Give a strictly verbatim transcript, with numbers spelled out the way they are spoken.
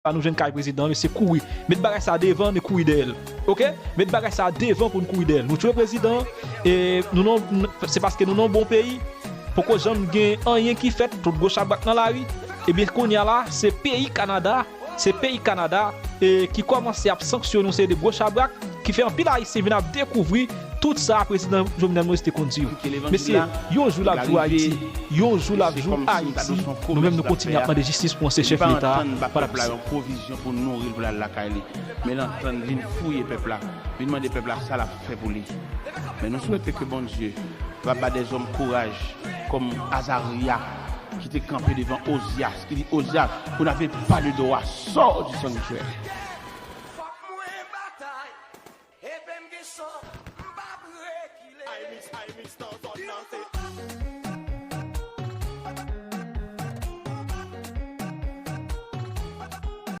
la nou jwenn kay prezidan, mesye kouri. Met bagay sa devan, nou kouri dèyè l. Oke? Met bagay sa devan pou n kouri dèyè l. Nou tchwe prezidan, e nou nan, se paske nou nan bon peyi. Poko janm gen anyen ki fèt, tout gwo chabrak nan lari. Ebyen, kounye a la, se peyi Kanada, se peyi Kanada e ki kòmanse ap sanksyone yon seri de gwo chabrak ki fè anpil Ayisyen vin ap dekouvri tout sa prezidan Jovenel Moïse te konn di yo. Mesye, yon jou l ap jou Ayiti, yon jou l ap jou Ayiti. Nou menm nou kontinye ap mande jistis pou ansyen chèf leta a. Pa t ap yon pwovizyon pou nouri l pou l al lakay li. Men l antann vin fouye pèp la, vin mande pèp la sa l ap fè pou li. Men nou swete ke Bondye va ba dèzòm kouraj kòm Azarya ki te kanpe devan Ozyas, ki di, Ozyas, vous n'avez pas le droit, sors du sanctuaire.